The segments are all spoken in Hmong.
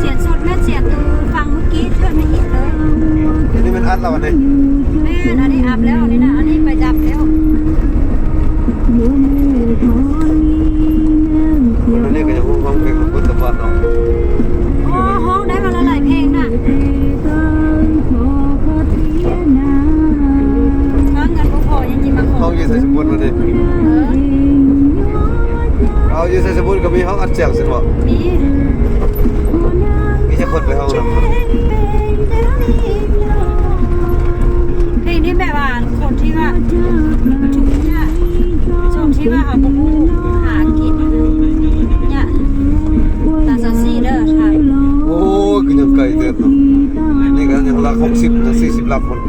Xiam sụt mej xiam tus fang mub kib thwj mej ib tawv. Ni mej ab los ne. Mej na ni ab lawm ni na, ni pais dab lawm. Hoob dab mas lawv laim pheej na. Hoob yus xaiv xi pun no ne. Hoob yus xaiv xi pun koj mib hoob ab tseem xwb mas. Ib nyuag qhov pem hoob no. Pheej ni mej vas khoom thi vas, txoom thi vas hauv pum pum has kis nyam tas xav xij lawm. Ua kws nyuag kais tias nej koj nyuag laj khoom xib tas xij xib laj khoom.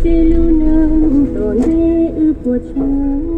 Seb lub neej tom ntej wb puas tshav.